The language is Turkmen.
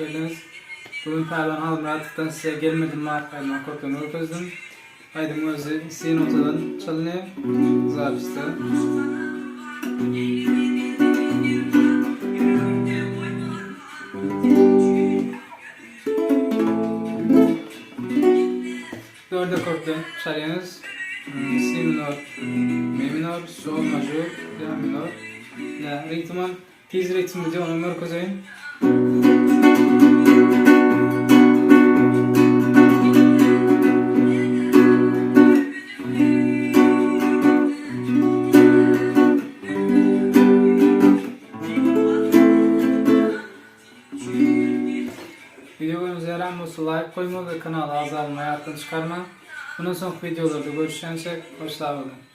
geldiňiz. Bu gün Pälwan Halmyratowdan size Gelmedim atly aýdymy akkordyny görkezdim. Aýdymyň özi si notadan çalynýar, zapisde. Dört akkorda çalýarys. Si minor, Mi minor, sol major, La minor. La ritmem tiz ritm diýip ony görkezeýin. Video göwnüňize ýaran bolsa laýk goýmagy we kanala agza bolmagy ýatdan çykarmaň. Mundan soňky wideolarda görüşýänçäk hoş sag boluň.